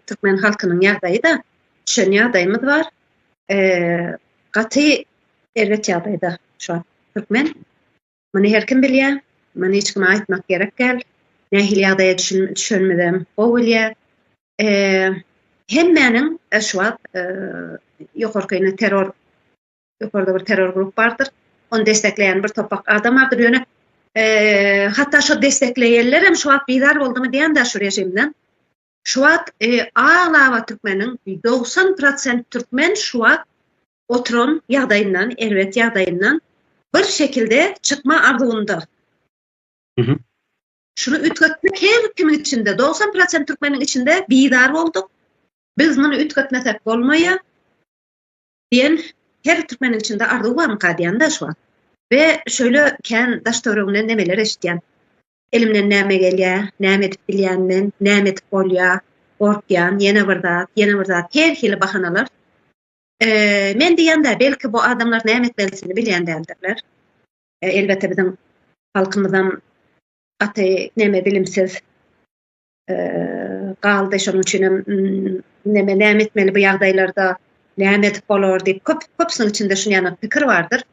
türkmen halkynyň ýagdaýy-da, düşen ýagdaýymyz bar. Gaty erbet ýagdaýda şu wagt türkmen. Muny her kim bilýär. Muny hiç kime aýtmak gerek däl. Nähili ýagdaýa düşenimizem gowy bilýär. Hemmäniň şu wagt ýokarky terror ýokarda bir terror grup bardyr. Ony destekleýän bir topak adam bardyr. Ýöne hatda şo destekleýänler hem şu wagt bizar boldumy diýen-de şu režimden. Şu wagt aglaba türkmeniň 90 prosent türkmen şu wagt oturan ýagdaýyndan, erbet ýagdaýyndan bir şekilde çykma arzuwynda. Şuny üýtgetmek her kimiň içinde, 90 prosent türkmeniň içinde bizar bolduk. Biz muny üýtgetmesek bolmaýar. Diýen her türkmeniň içinde arzuw barmyka diýen-de şu wagt. We şöyle kän daş-töweregimden nemeler eşitýän. Elimden näme gelýär, näme edip bilýän men, näme edip bolýar, gorkýan, ýene bir zat, ýene bir zat, her hili bahanalar. Men diýen-de, belki bu adamlar näme etmelisini bilýän däldirler. Elbetde biziň halkymyzam gaty neme bilimsiz galdy. Şonuň üçin hem neme näme etmeli bu ýagdaýlarda, näme edip bolar diýip köp köpüsiniň içinde şuny ýaly pikir bardyr.